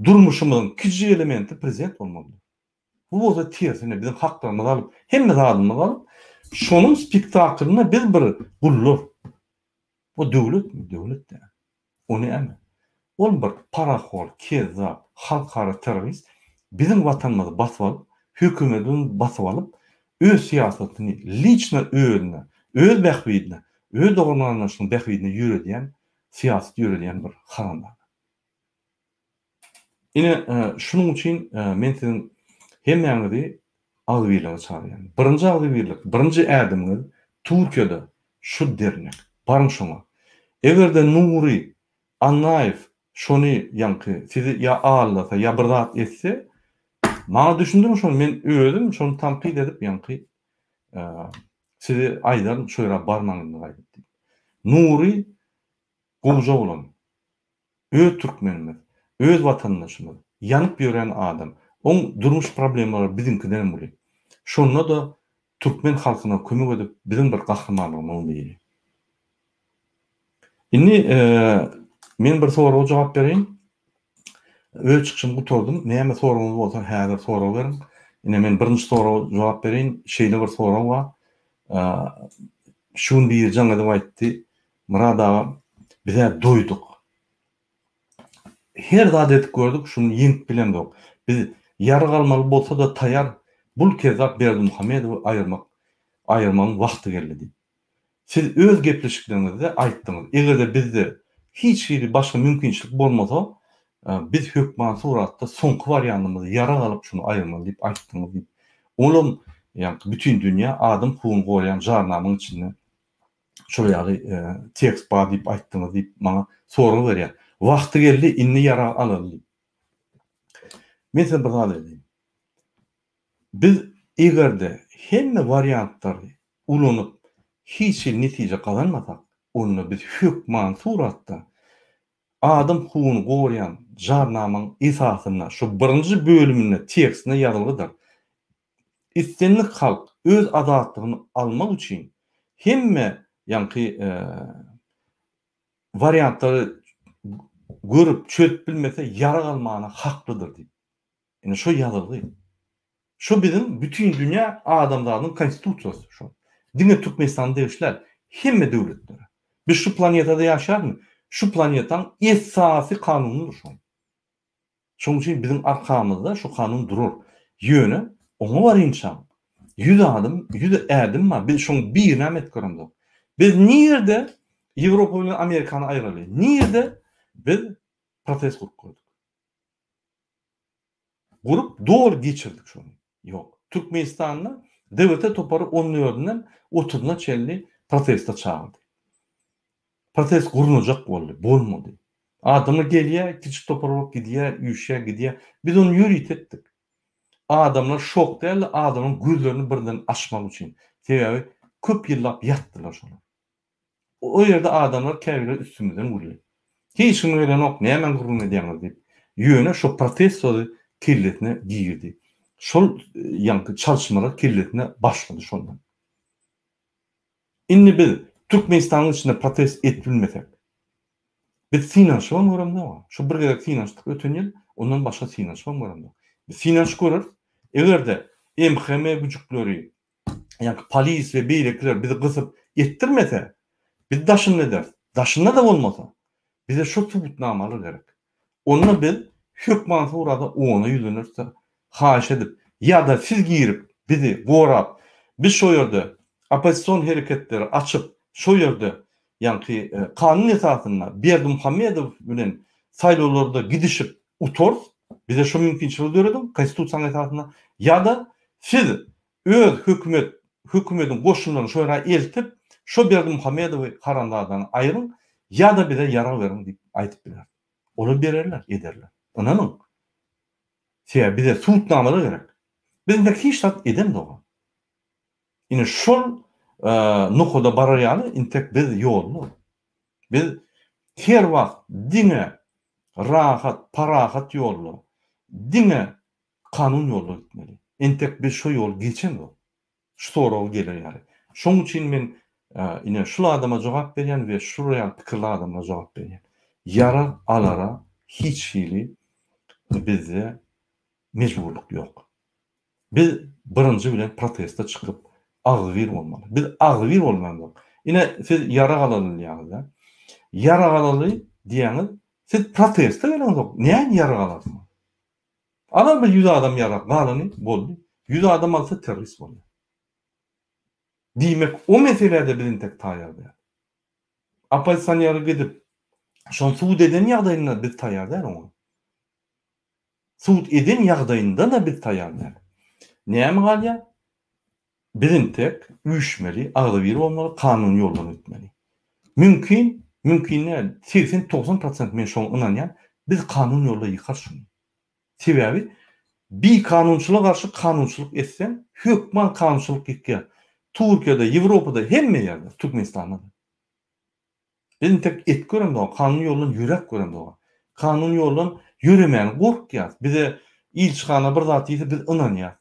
durmuşymyzyň kiçijik elementi prezident bolmalydyr. Bu bolsa tersine biziň haklarymyzy alyp, hemme zadymyzy alyp, şonuň spektaklynda biz bir gullar. Bu döwletmi? Döwlet däl. O näme? Ol bir parahor, kezzap, halkara terrorist biziň watanymyzy basyp alyp, hökümetimizi basyp alyp, öz syýasatyny liçno özüne, öz bähbidine, öz dogan-garyndaşynyň bähbidine ýöredýän, syýasat ýöredýän bir haramzada. Ine, şunuň üçin men siziň hemmäňizi agzybirlige çagyrýan. Birinji agzybirlik, birinji ädimiňiz Türkiýede şu dernek. Baryň şoňa. Eger-de Nury Annaýew şony ýaňky sizi ýa aldasa, ýa bir zat etse, maňa düşündiriň şony, men özüm şony tankyt edip ýaňky size aýdaryn, şo ýere barmaň indi gaýdyp diýip. Nury gowja bolan. Öz türkmenimiz, öz watandaşymyz, ýanyp ýören adam. Oň durmuş problemalary biziňkidenem uly. Şonda-da türkmen halkyna kömek edip biziň bir gahrymanlygymyzyň biri. Indi men bir soraga jogap bereýin. Öz çykyşymy gutardym. Näme soragyňyz bolsa häzir sorag beriň. Ine men birinji soraga jogap bereýin. Şeýle bir sorag bar. Şu gün biri jaň edip aýtdy. Myrat aga bizä doýduk. Her zat edip gördük şuny ýeňip bilemzok. Biz ýarag almaly bolsa-da taýar bul kezzap Berdimuhamedowy aýyrmak aýyrmagyň wagty geldi diýip. Siz öz gepleşikleriňizde aýtdyňyz egerde bizde hiç hili başga mümkinçilik bolmasa biz hökman suratda soňky wariandymyzy ýarag alyp şuny aýyrmaly diýip aýtdyňyz diýip. Olam ýaňky bütin dünýä adam hukugyny goraýan jarnamyň içinde şol ýaly tekst bar diýip aýtdyňyz diýip maňa sorag berýär. Wagty geldi, indi ýarag alaly diýip. Men size bir zat aýdaýyn. Biz eger-de hemme wariantlary ulanyp hiç hili netije gazanmasak, onda biz hökman suratda adam hukugyny goraýan jarnamaň esasynda şu birinji bölüminde tekstinde ýazylgydyr. Islendik halk öz azatlygyny almak üçin hemme ýaňky wariantlary görüp, çözüp bilmese ýarag almana haklydyr diýip. Ine şo ýazylgy. Şo biziň bütin dünýä adamzadyň konstitusiýasy şo. Diňe Türkmenistana degişli däl, hemme döwletlere. Biz şu planetada ýaşaýarmy? Şu planetaň esasy kanunydyr şo. Şonuň üçin biziň arkamyzda şu kanun durar. Ýöne oňa barynçaň ýüz adym, ýüz ädim bar. Biz şoň birinem et göremzok. Biz nirde Ýewropa bilen Amerikany aýyraly? Nirde biz protest gurup gördük? Gurup doly geçirdik şony. Ýok. Türkmenistanda DWT topary on dördünden otuzyna çenli proteste çagyrdy. Protest gurnajak boldy, bolmady. Adamlar gelýär, kiçi topar bolup gidýär, üýşýär, gidýär. Biz ony ýörite etdik. Adamlar şok däldi, adamlaryň gözlerini birden açmak üçin. Sebäbi köp ýyllap ýatdylar şolar. O ýerde adamlar käbirleri üstümizden güldi. Hiç kim gelenok, nämäň gürrüňini edýäňiz diýip. Ýöne şo protest sözi kellesine girdi. Şol ýaňky çalyşmalar kellesine başlady şondan. Indi biz Türkmenistanyň içinde protest edip bilmesek, biz synanyşybam göremzok. Şu bir gezek synanyşdyk öten ýyl, ondan başga synanyşybam göremzok. Biz synanyşyp göreris. Eger-de MHM güjükleri, ýaňky polis we beýlekiler bizi gysyp etdirmese, biz daşynda ederis. Daşynda-da bolmasa, bize şu subutnamalar gerek. Onda biz hökman surada ona ýüzleneris-de, haýyş edip, ýa-da siz girip, bizi gorap, biz şo ýerde oppozision hereketleri açyp, şo ýerde, ýaňky kanun esasynda Berdimuhamedow bilen saýlawlarda gidişip utarys, bize şo mümkinçiligi dörediň, konstitusiýanyň esasynda, ýa-da siz öz hökümet, hökümediň goşunlaryny şo ýere eltip, şo Berdimuhamedowy haramzadany aýryň, ýa-da bize ýarag beriň diýip aýdyp bileris. Olar bererler, ederler. Ynanyň. Sebäbi bize subutnamalar gerek. Biz entek hiç zat edemzok. Ine şol nokada barar ýaly entek biz ýolda. Biz her wagt diňe rahat, parahat ýolda, diňe kanun ýolda gitmeli. Entek biz şo ýoly geçemzok. Şu soraga geler ýaly. Şoň üçin men ine şul adama jogap berýän we şul ýaly pikirli adamlara jogap berýän. Ýarag alara hiç hili bizde mejburlyk ýok. Biz birinji bilen proteste çykyp agzybir bolmaly. Biz agzybir bolmanzok. Ine siz ýarag alaly diýýäňiz-dä. Ýarag alaly diýýäňiz, siz proteste geleňzok. Näme ýarag alarsyňyz? Alar bir 100 adam ýarag, galany boldy. 100 adam alsa terrorist bolýar. Diýmek o meselede biz intek taýýar däl. Oppozisioner gidip şony sud eden ýagdaýynda biz taýýar däl oňa. Sud eden ýagdaýynda-da biz taýýar däl. Näme galýar? Biz intek üýşmeli, agzybir bolmaly, kanuny ýoldan gitmeli. Mümkin, mümkin däl, 80-90 prosent men şoňa ynanýan, biz kanun ýolda ýykarys şuny. Sebäbi bikanunçylyga garşy kanunçylyk etseň, hökman kanunçylyk ýykýar. Türkiýede, Ýewropada, hemme ýerde, Türkmenistanda-da. Biz intek et göremzok, kanun ýoldan ýöräp göremzok. Kanun ýoldan ýöremäni gorkýas. Bize ilçihana bir zat diýse biz ynanýas.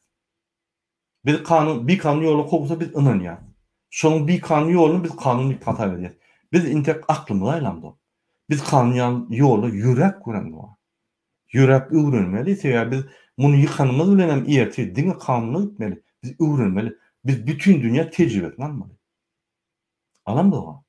Bizi kanun, bikanun ýola kowsa biz ynanýas. Şonuň bikanun ýoluny biz kanun diýip hasap edýäs. Biz intek aklymyzy aýlamzok. Biz kanun ýola ýöräp göremzok. Ýöräp öwrenmeli, sebäbi biz muny ýykanymyz bilenem ertir diňe kanuna gitmeli. Biz öwrenmeli. Biz bütin dünýä tejribesini almaly. Alamzok-a.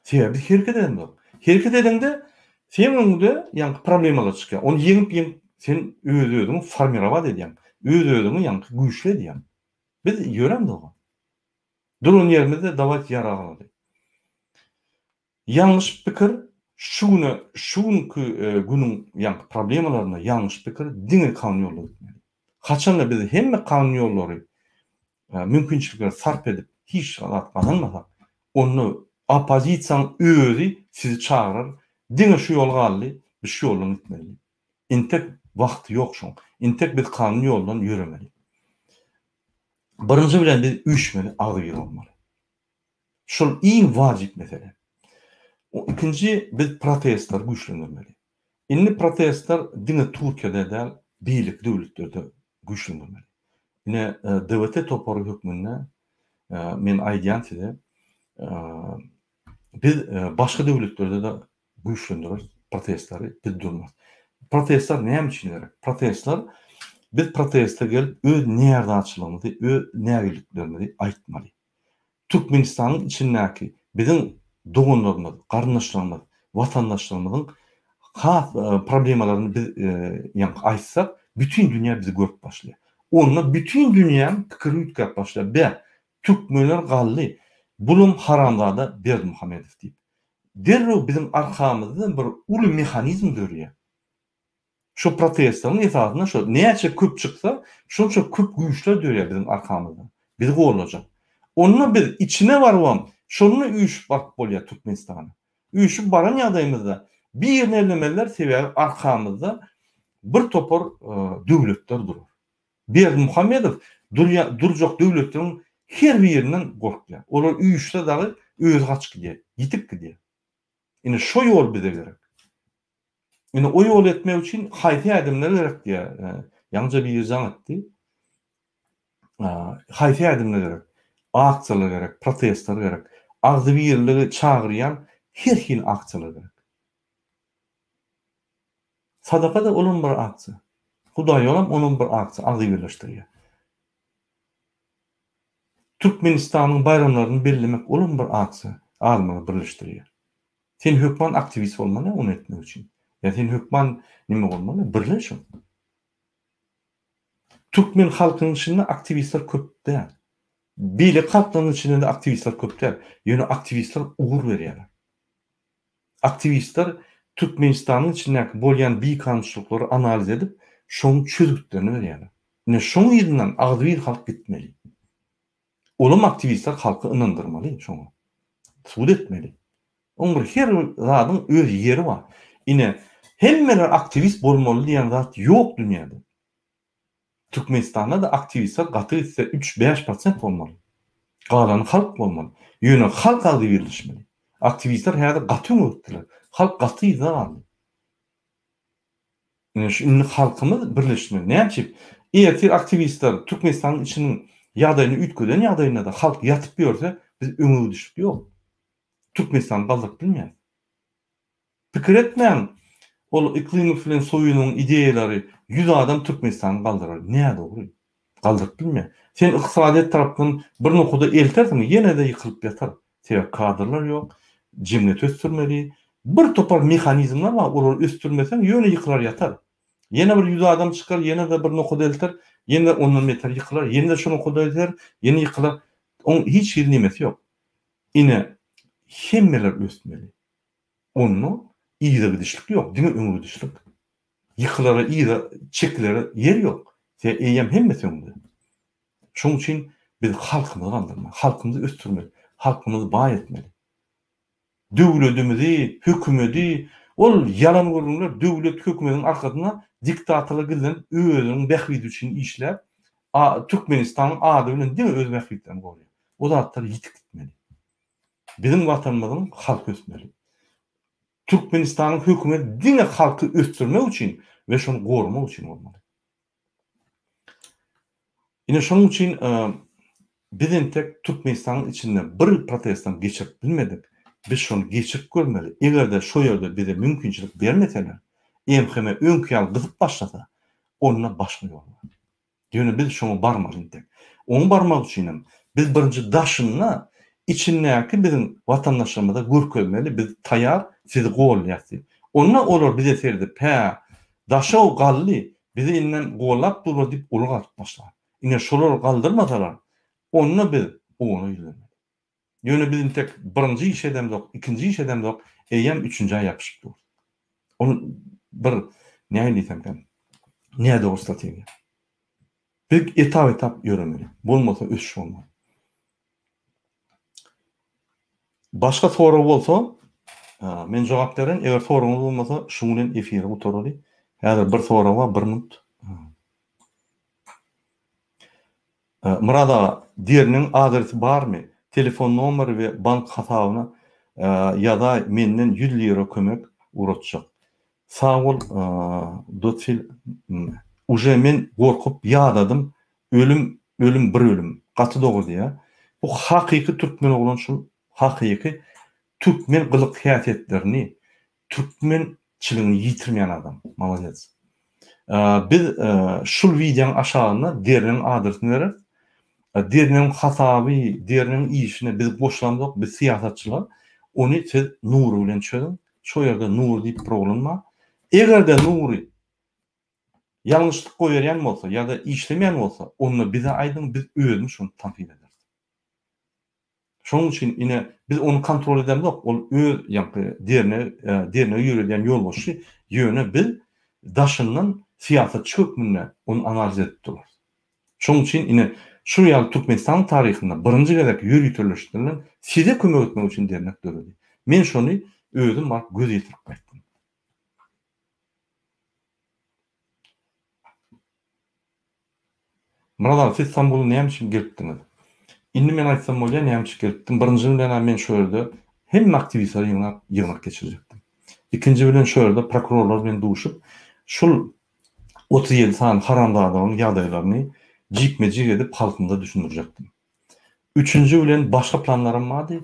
Sebäbi biz hereket edemzok. Hereket edeňde seň öňüňde ýaňky problemalar çykýar. Ony ýeňip-ýeňip sen öz-özüňi formirowat edýäň. Öz-özüňi ýaňky güýçli edýäň. Biz ýörämzok-a. Duran ýerimizde dawayt ýarag alaly. Ýalňyş pikir şu güne şu günki günüň ýaňky problemalaryna ýalňyş pikir diňe kanun ýolda gitmeli. Haçanda biz hemme kanun ýollary mümkinçilikleri sarp edip hiç zat gazanmasak, onda oppozisiýaň özi sizi çagyrar, diňe şu ýol galdy, biz şu ýoldan gitmeli diýip. Entek wagty ýok şoň. Entek biz kanun ýoldan ýöremeli. Birinji bilen biz üýşmeli, agzybir bolmaly. Şol iň wajyp mesele. O ikinji biz protestleri güýçlendirmeli. Indi protestler diňe Türkiýede däl, beýleki döwletlerde güýçlendirmeli. Ine DWT topary hökmünde men aýdýan size biz başga döwletlerde-de güýçlendireris protestleri, biz durmarys. Protestler näme üçin gerek? Protestler biz proteste gelip öz närazyçylygymyzy, öz nägileliklerimizi aýtmaly. Türkmenistanyň içindäki biziň doganlarymyz, garyndaşlarymyz, watandaşlarymyzyň has problemalaryny biz ýaňky aýtsak, bütin dünýä bizi görüp başlaýar. Onda bütin dünýäň pikiri üýtgäp başlaýar. Bä, türkmenler galdy, bulam haramzada Berdimuhamedow diýip. Derrew biziň arkamyzdan bir uly mehanizm dörýär. Şo protestleriň esasynda şo näçe köp çyksa, şonça köp güýçler dörýär biziň arkamyzda. Bizi gollajak. Onda biz içine barybam, şonda üýşüp baryp bolýar Türkmenistana. Üýşüp baran ýagdaýymyzda birini ellemeliler, sebäbi arkamyzda bir topar döwletler durar. Berdimuhamedow durýan durjak döwletleriň her birinden gorkýar. Olar üýşse dagy özi gaçyp gidýär, ýitip gidýär. Ine şo ýol bize gerek. Indi o ýoly etmek üçin haýsy ädimler gerek diýýär. Ýaňyja biri jaň etdi. Haýsy ädimler gerek? Aksiýalar gerek, protestler gerek. Agzybirligi çagyrýan her hili aksiýalar gerek. Sadaka-da olam bir aksiýa. Hudaýolam onam bir aksiýa, agzybirleşdirýär. Türkmenistanyň baýramlaryny bellemek olam bir aksiýa, adamlary birleşdirýär. Sen hökman aktiwist bolmaly ony etmek üçin. Ýa sen hökman nime bolmaly? Birleşiň. Türkmen halkynyň içinde aktiwistler köp däl. Beýleki halklaryň içinde-de aktiwistler köp däl. Ýöne aktiwistler ugur berýärler. Aktiwistler Türkmenistanyň içindäki bolýan bikanunçylyklary analiz edip, şoň çözgütlerini berýärler. Ine şoň yzyndan agzybir halk gitmeli. Olam aktiwistler halky ynandyrmaly şoňa. Sud etmeli. Oň bir her bir zadyň öz ýeri bar. Ine, hemmeler aktiwist bolmaly diýen zat ýok dünýäde. Türkmenistanda-da aktiwistler gaty gitse üç-bäş prosent bolmaly. Galany halk bolmaly. Ýöne halk agzybirleşmeli. Aktiwistler häzir gaty öňe gitdiler. Halk gaty yzda galdy. Ine şu indi halkymyz birleşmeli. Näme üçin? Ertir aktiwistler Türkmenistanyň içiniň ýagdaýyny üýtgeden ýagdaýynda-da halk ýatyp ýörse, biz öňe gidişlik ýok. Türkmenistany galdyryp bilmeýäris. Pikir etmäň, ol Iklymow bilen Soýunowyň ideýalary 100 adam Türkmenistany galdyrar. Nädogry. Galdyryp bilmeýär. Sen ykdysadyýet tarapdan bir nokada eltersiň, ýene-de ýykylyp ýatar. Sebäbi kadrlar ýok, jemgyýeti ösdürmeli. Bir topar mehanizmler bar, olary ösdürmeseň ýöne ýykylar ýatar. Ýene bir 100 adam çykar, ýene-de bir nokada elter, ýene ondan beter ýykylar, ýene-de şo nokada elter, ýene ýykylar. Oň hiç hili nemesi ýok. Ine, hemmeler ösmeli. Onda yza gidişlik ýok, diňe öňe gidişlik. Ýykylara, yza çekilere ýer ýok. Se eýýäm hemmesi öňde. Şonuň üçin biz halkymyzy galdyrmaly, halkymyzy ösdürmeli, halkymyzy baý etmeli. Döwledimizi, hökümedi, ol ýalan gürrüňler, döwlet hökümediň arkasynda diktatorlar gizlenip özüniň bähbidi üçin işläp, Türkmenistanyň ady bilen diňe öz bähbitlerini gorýar. O zatlar ýitip gitmeli. Biziň watanymyzyň halky ösmeli. Türkmenistanyň hökümeti diňe halky ösdürmek üçin we şony goramak üçin bolmaly. Ine şonuň üçin biz entek Türkmenistanyň içinde bir protestem geçirip bilmedik. Biz şony geçirip görmeli. Eger-de şo ýerde bize mümkinçilik bermeseler, MHM öňki ýaly gyzyp başlasa, onda başga ýol bar. Ýöne biz şoňa barmaly entek. Oňa barmak üçinem biz birinji daşynda içindäki biziň watandaşlarymyza görkezmeli, biz taýar, sizi gollaýas diýip. Onda olar bize seredip, hä, daşow galdy, bizi indem gollap durlar diýip uly galyp başlar. Ine şolar galdyrmasalar, onda biz ona ýüzlenmeli. Ýöne biz intek birinji iş edemzok, ikinji iş edemzok, eýýäm üçünjä ýapyşyp durus. Ol bir nähili diýsemkäm, nädogry strategiýa. Biz etap-etap ýöremeli. Bolmasa ösüş bolmaz. Başga sorag bolsa, men jogap bererin. Eger soragyňyz bolmasa, şuň bilen efiri gutaraly. Häzir bir sorag bar, bir minut. Myrat aga, deriniň adresi barmy? Telefon nomeri we bank hasabyna ýazaý menden ýüz lira kömek ugratjak. Sag bol Dotfil uje men gorkup ýadadym ölüm ölüm bir ölüm gaty dogry diýýär. Bu hakyky türkmen oglan şul hakyky türkmen gylyk häsiýetlerini Türkmen çiligini ýitirmeýän adam. Molodec. Biz şul wideoň aşagynda dernegiň adresini bereris. Dernegiň hasaby, dernegiň işine biz goşulamzok, biz syýasatçylar. Ony siz Nury bilen çözüň. Şo ýerde Nury diýip bir oglan bar. Eger-de Nury ýalňyşlyk goýberýän bolsa ýa-da işlemeýän bolsa, onda bize aýdyň, biz özümiz şony tankyt ederis. Şonuň üçin ine biz ony kontrol edemzok, ol öz ýaňky dernek dernegi ýöredýän ýolbaşçy, ýöne biz daşyndan syýasatçy hökmünde ony analiz edip durarys. Şonuň üçin ine şu ýaly Türkmenistanyň taryhynda birinji gezek ýöriteleşdirilen size kömek etmek üçin dernek döredi. Men şony özüm baryp göz ýetirip gaýtdym. Myrat aga siz Stambula näme üçin gelipdiňiz? Indi men aýtsam bolýa näme üçin gelipdim. Birinji bilen-ä men şo ýerde hemme aktiwistleri ýygnap ýygnak geçirjekdim. Ikinji bilen şo ýerde prokurorlar bilen duşup şul 37 sany haramzadalaryň ýagdaýlaryny jikme-jik edip halkymyza düşündirjekdim. Üçünji bilen başga planlarym bardy.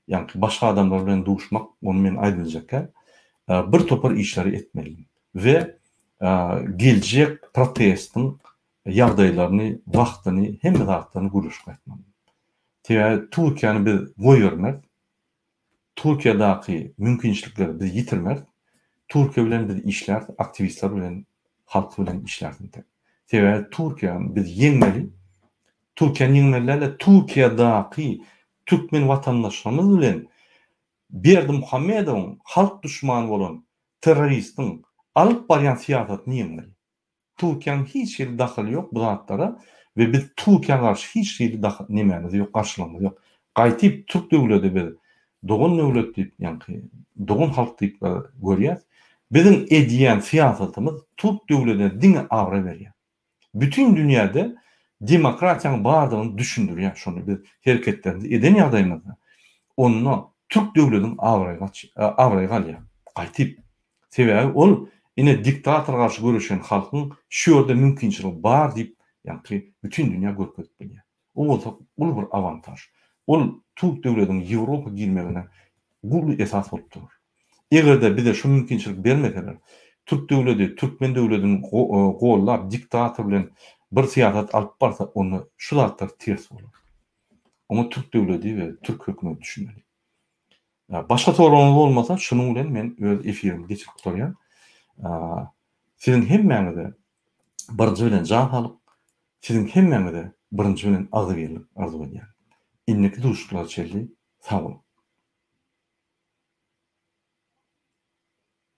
Ýaňky başga adamlar bilen duşmak, ony men aýdyljak däl. Bir topar işleri etmelidim. We geljek protestiň ýagdaýlaryny, wagtyny, hemme zatlaryny gürleşip gaýtmaly. Sebäbi Türkiýäni biz goýbermeris. Türkiýedäki mümkinçilikleri biz ýitirmeris. Türkiýe bilen biz işläris, aktiwistler bilen, halk bilen işläris entek. Sebäbi Türkiýäni biz ýeňmeli. Türkiýäni ýeňmeli däl-de, Türkiýedäki türkmen watandaşlarymyz bilen Berdimuhamedowyň halk duşmany bolan terroristiň alyp barýan syýasatyny ýeňmeli. Türkiýäniň hiç hili dahyly ýok bu zatlara we biz Türkiýä garşy hiç hili dahy nemämiz ýok garşylygymyz ýok. Gaýtyp türk döwledi biz dogan döwlet diýip ýaňky dogan halk diýip görýäs. Biziň edýän syýasatymyz türk döwledine diňe abraý berýär. Bütin dünýäde demokratiýanyň bardygyny düşündirýär şony biz hereketlerimizi eden ýagdaýymyzda onda türk döwlediniň abraýy gaç abraýy galýar. Gaýtyp Sebäbi ol ine diktatora garşy göreşen halkyň şu ýerde mümkinçiligi bar diýip ýaňky bütin dünýä görkezip bilýär. O bolsa uly bir awantaž. Ol türk döwlediniň Ýewropa girmegine uly esas bolup durar. Eger-de bize şu mümkinçilik bermeseler, türk döwledi türkmen döwledini gollap diktator bilen bir syýasat alyp barsa onda şu zatlar ters bolar. Oňa türk döwledi we türk hökümeti düşünmeli. Başga soragyňyz bolmasa şunuň bilen men öz efirimi geçirip gutarýan. Siziň hemmäňize birinji bilen jan saglyk, siziň hemmäňize birinji bilen agzybirlik arzuw edýän. Indiki duşuşyklara çenli sag boluň.